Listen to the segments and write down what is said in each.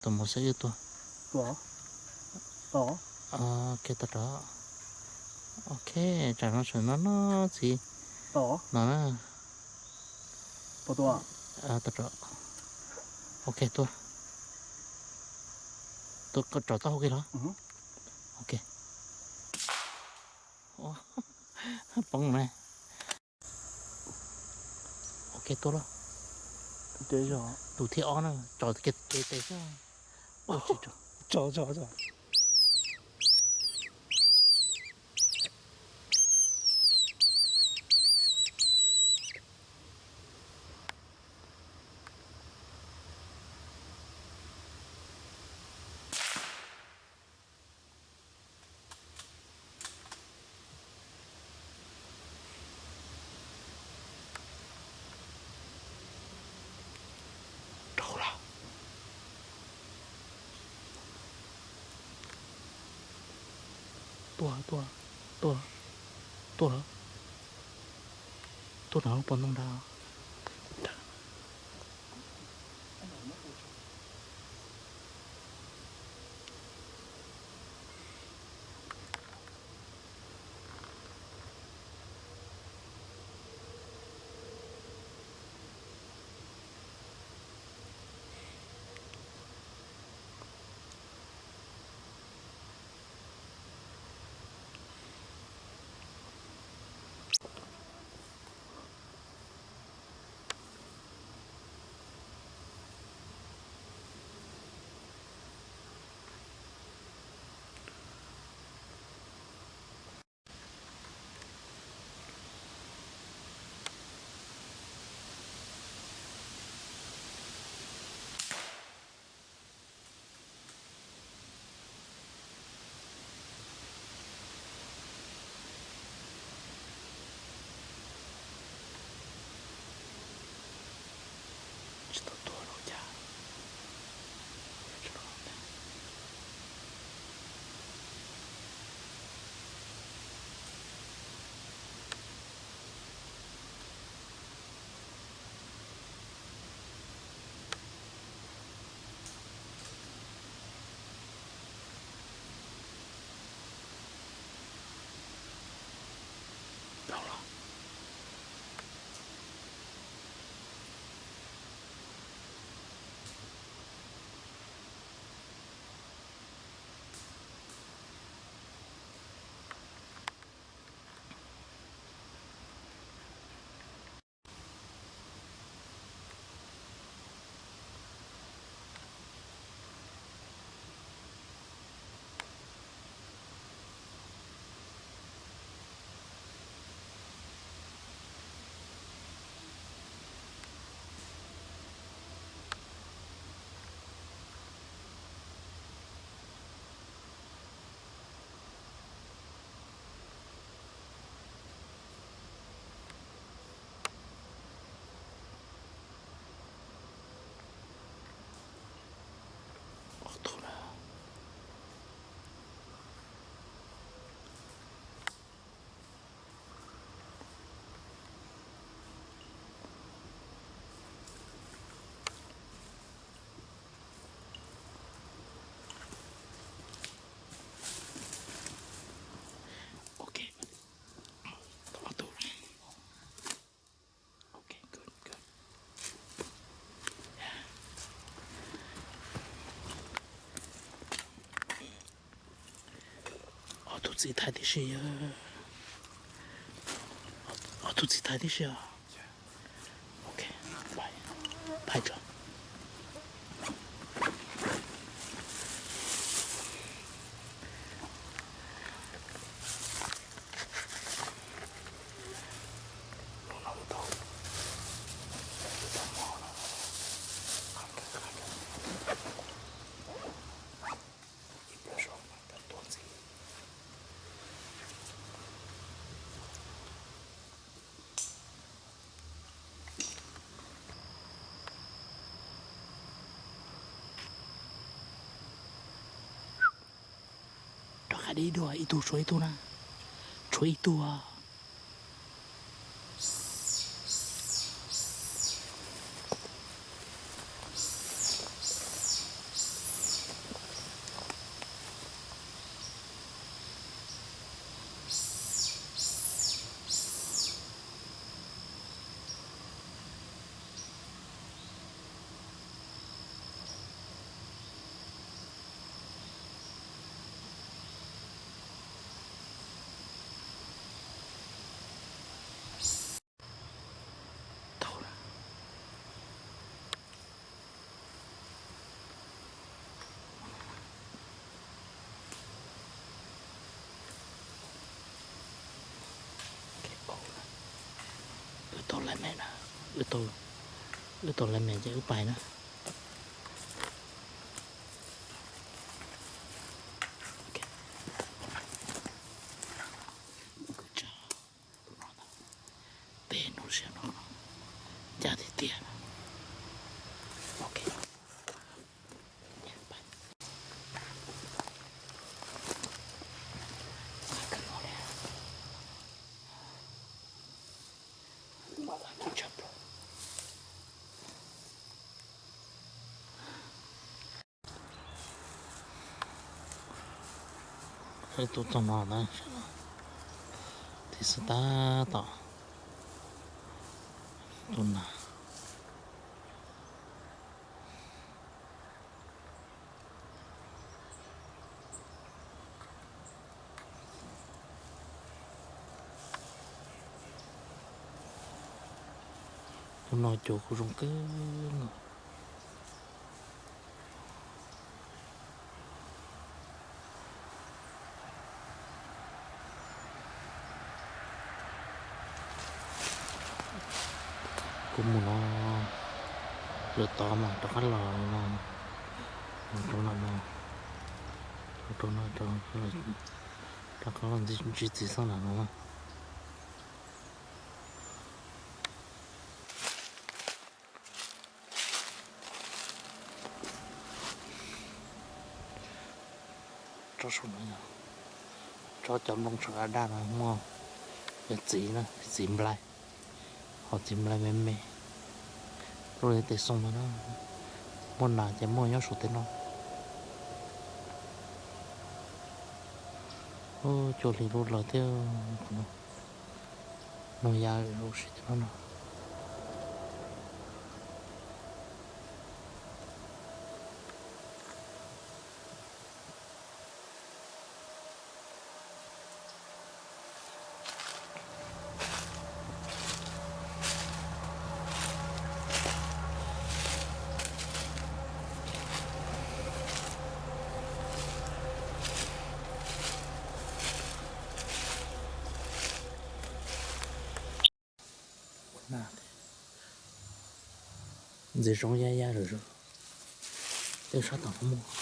Tus mus xwb wb tuaj. Ok, tau rov. Ok, tsam no tseem no no txiv. No na. Tau rov. Ok, tuaj. Tuaj rov tau hauv kiag los. Ok. Poob na. Ok, tuaj lauj. Tus thib ob na, tso kiag tes xwb. Rau los. Tuaj, tuaj, tuaj, tuaj lawm. Tuaj no puas ntoo nrad? Tsis tau tuag los cas. Ok. Tau ob tug. Ok, good, good. Ob tug txiv thaiv tib si. Ob tug txiv thaiv tib si os. Ok, pais, pais tso. Rov qab de ib tug, ib tug tshuav ib tug na. Tshuav ib tug. Wb tau, wb tau lawv me ces wb pais na. Kuv tsa tus no ntag. Peb nus siab no, ncaj tiag tiag. Ok. Tus txoog no na, tiv xwb tab tom tus na. Tus no cuag kuv zoo kawg nkaus. Kuv mus no, lwm tod mas rov qab los no, mus rau no no, rau no, rov qab los ntsib txiv xeeb lam no na. Tsob saum no yog tsob cov nplooj saum daj daj no muaj txiv na, txiv nplai, ho txiv nplai me me. Lub li tej xoo no na, muaj nas ces muaj nyob saum tej no. Ub, cuag li lub lawg thiab, muaj ya lub sim tej no no. Ntxiv zoo ya ya lawm, tej sab tom no muaj.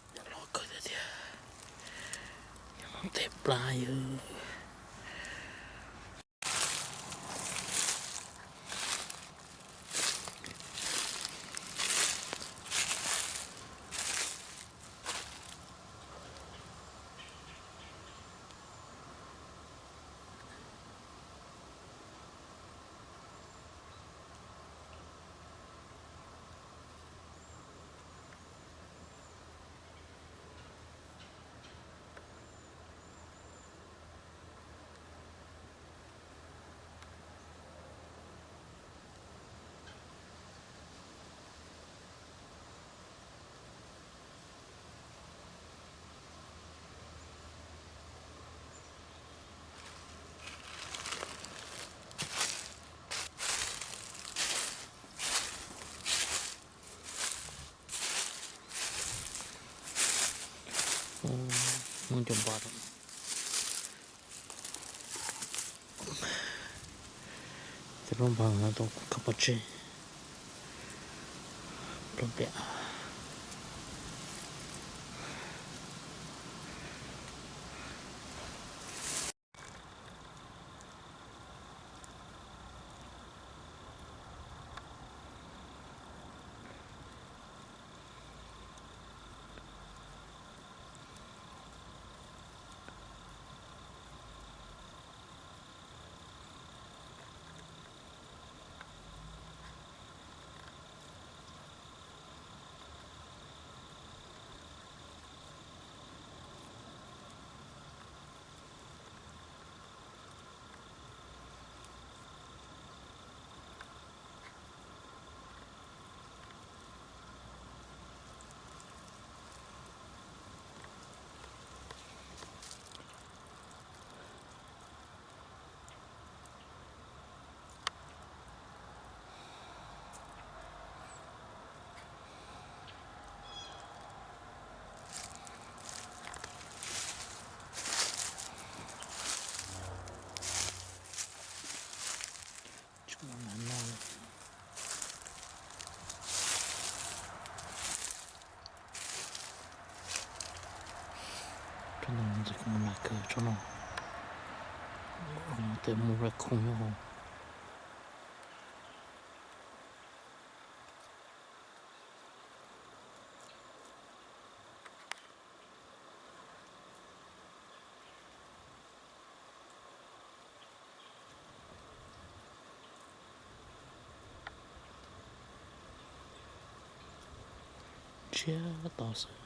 Nyob loj kawg tiag tiag, nyob tej plab yog. Muaj cov npog, cov lub npog no tau kab pov tseg, plaub pliam. Tsob no ntxim kub mob nas kawg tsob no, tes mus ra khoom nyob hauv. Ntshiab to xwb.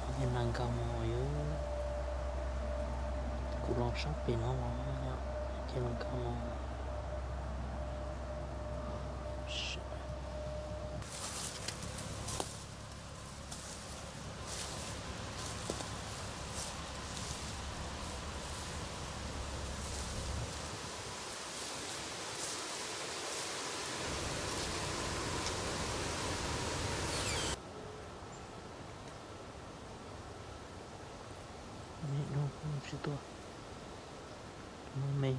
Kuv cov nas nkauj no yog kuv los sab pem no los cov nas nkauj no. Me no kuj tsis tuaj, muaj me.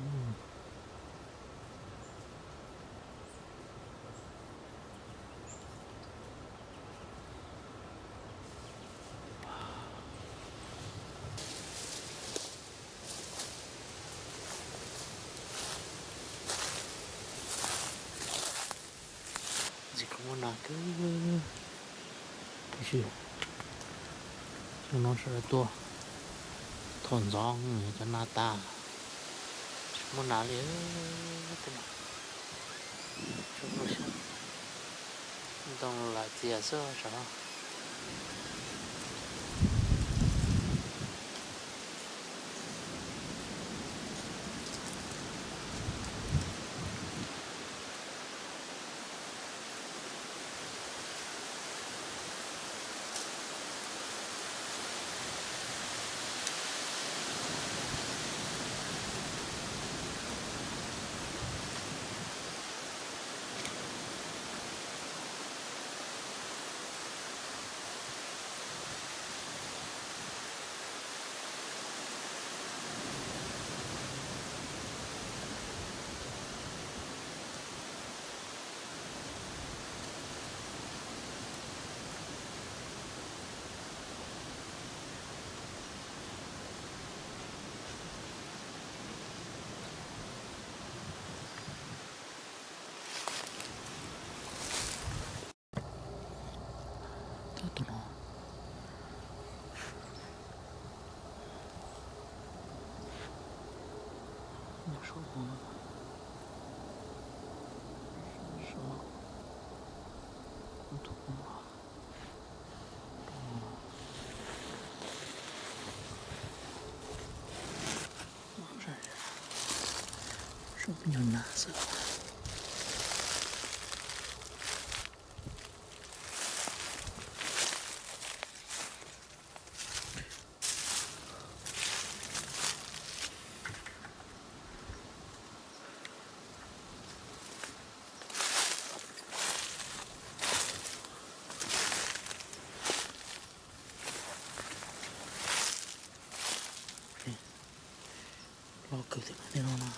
Ntxim kub mob nas kawg. Tiam sis xyoo no sawv daws tuaj thauj ntxov cov nas tas, tsis muaj nas li. Tej no, ntoo lam txias xwb sav no. Nyuag nas xwb. Lo kawg tiag li no na.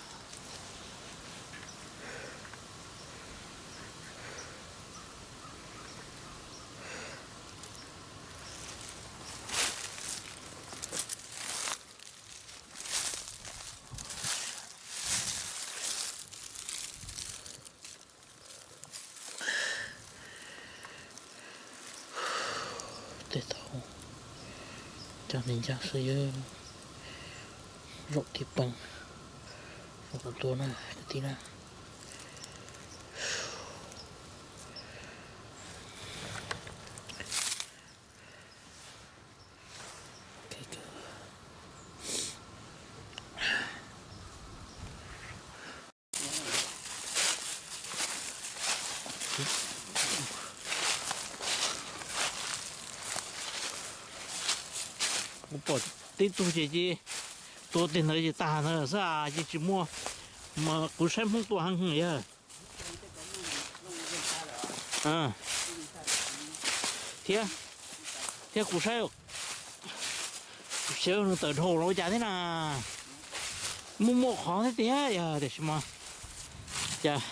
Tej thaum cov neeg ncaj xwb yog zaum tib pees, zaum tau tuaj na kwv tij na. Kuv pom tib tug ces cia tua tej ntawd ces tag ntawd xwb ces tsis muaj, mas kuv saib Hmoob tua heev yog. Thiab, thiab kuv saib, kuv xav nws tawm dhau los ua cas thiab na. Muaj muaj qhov thiab tiag yog tiam sis mas cas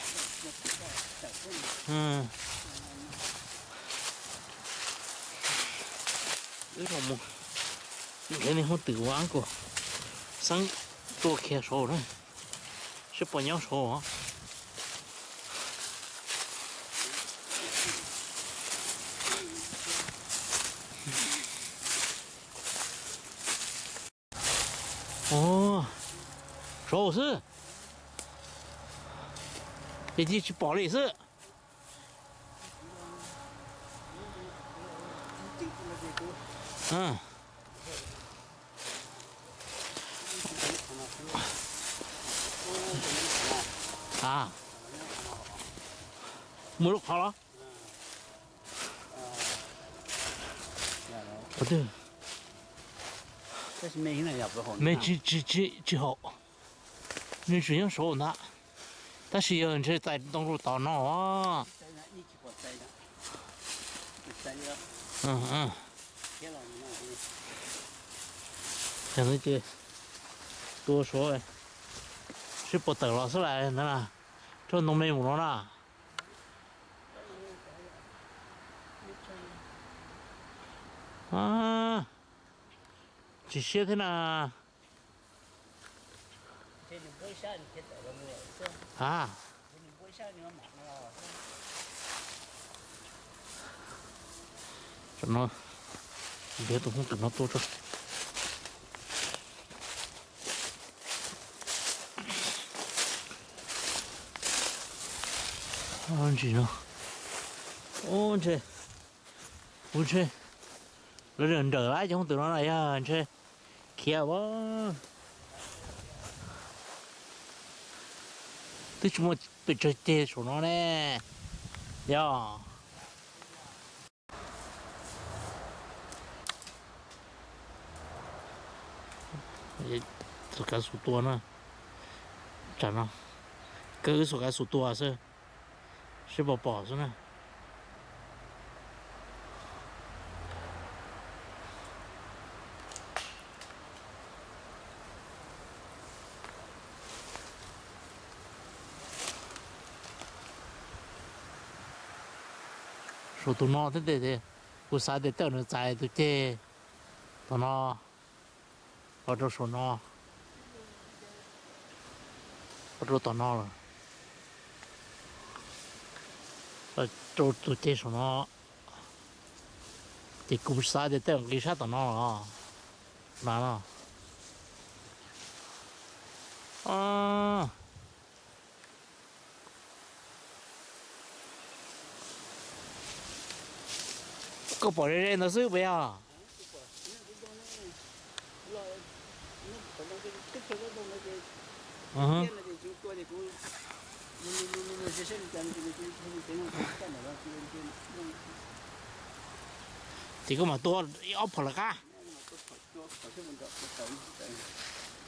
wb los mus nrhiav niag hoob twm ua kuv xeeb tua khiav saud na, seb puas nyob saud. Saud xwb, ces cia tsis pom li xwb. A, muaj lub qhov los? Qhov twg? Me tsis, tsis, tsis, tsis haum. Nws tseem nyob saud ntag. Tab sis yog ntshe txais ntoo rau tom no. Ces tua saud seb puas tawm los xwb las ntawd na. Rau ntoo me mus no na. Tsis siab thiab na. A, tam no nrhiav tus hoob twm no tua tso. Ntsis no, ub ntshe, ub ntshe lawv nrawm lawm cov hoob twm no na yog ntshe khiav as. Twb tsis muaj pes tsawg ceg saum no ne. Yog txoj kav xus tua na, tsam no kaw wb txoj kav xus tua xwb, seb puas pom xwb na. Saum tus no thiab tiag, kuv xav tias tej zaum nws txais tus ceg tom no los rau saum no, los rau tom no lawm, los rau tus ceg saum no. Ces kuv xav tias tej zaum nqis sab tom no los na no. Koj pom ze ze ntawd xwb puas yog? Ces koj mam tua ib ob phom lawm qab.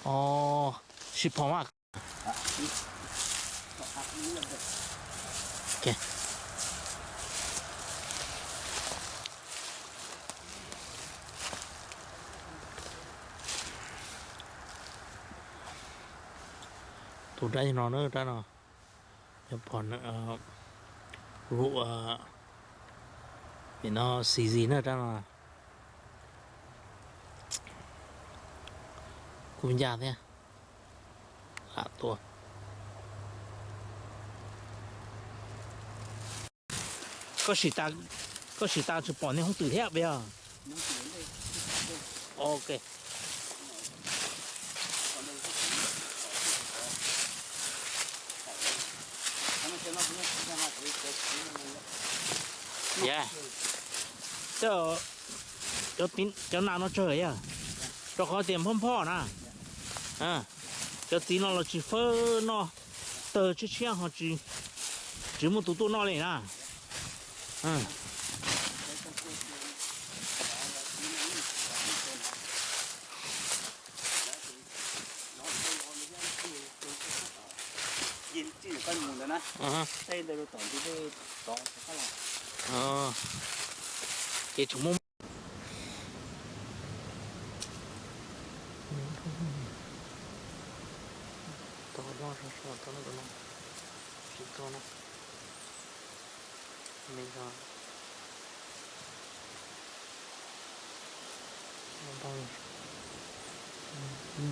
Os, sib phom mas. Tus rab no na, rab no yog phom, hu ua, no, xi zis na rab no. Kuj ncaj thiab. Lam tua. Koj sim tas, koj sim tas tsis pom niag hoob twm thiab puas yog? Ok. Yog, cov nas no tsawg yog? Rau qhov tias nphob nphob na. Cov txiv no los tsis fawb noj, tawg tshiab tshiab ho tsis muaj tus tuaj noj li na. Ces tseem muaj tau loj zog, tau loj no, tsis tau no. Me no,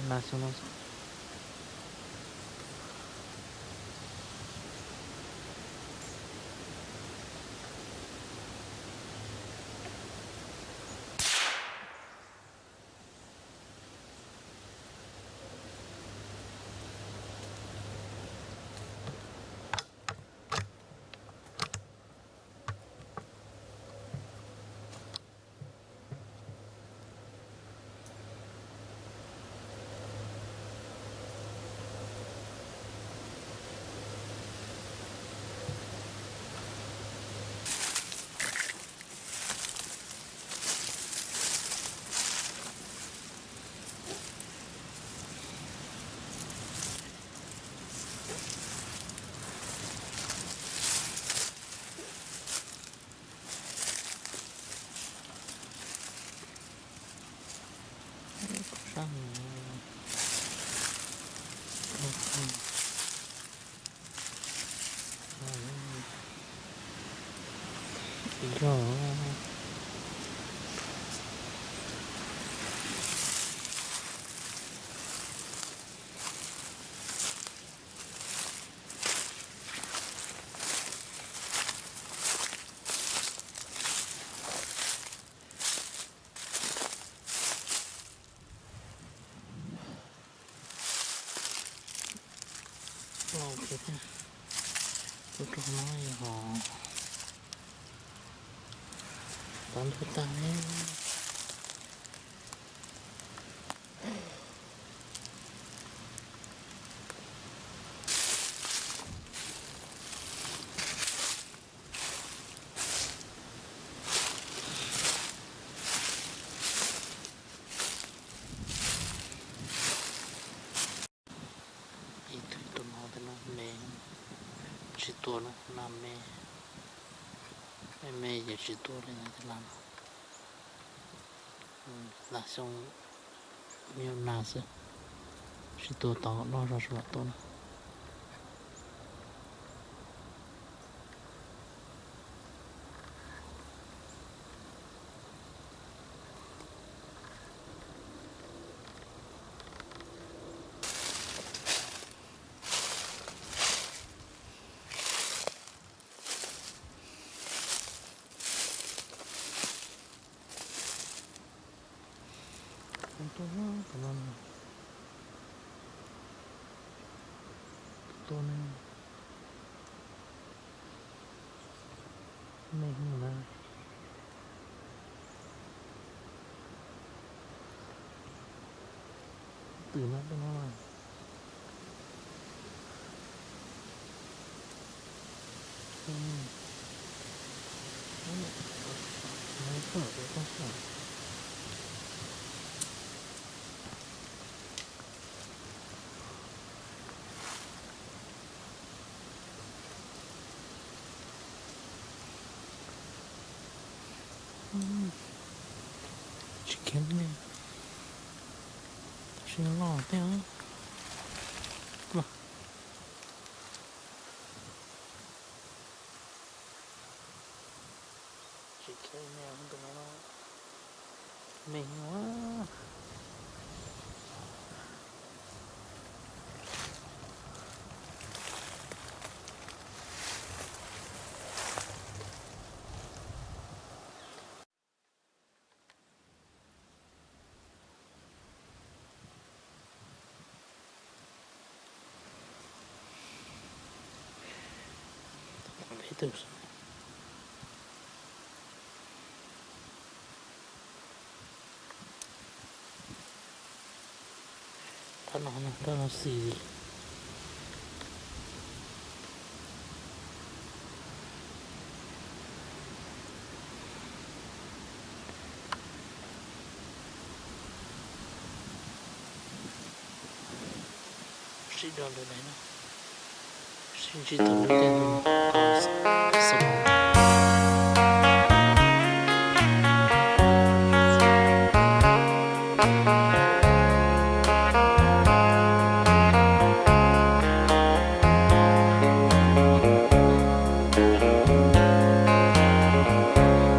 nas xyoo no. Ua ok thiab. Tus rog no yog ho tau ntuj tag ne. Ib tug tus no tej no me, tsis tuaj no, nas me, me me ces tsis tuaj li no tej no. Nas xyoo me nyuam nas xwb, tsis tuaj tau loj zog sawv daws tuaj no. Tus no, tus no, tus no, me heev na. Twm no, tus no na. Tsis khiav me, tab sis loj thiab. Tsis khiav me tus no, me heev. Peb tus. Rab no, rab no xis. Sib do lawm na, sib ntsib tau lub caij nyoog tau xwb.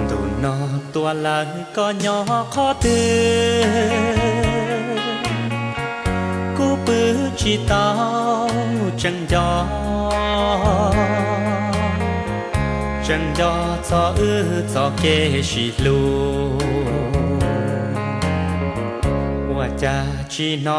Ntu no tua lawm koj nyob qhov twg, kuv pw tsis tau tseem nco, tseem nco txog wb txoj kev sib hlub. Ua cas tsis hnov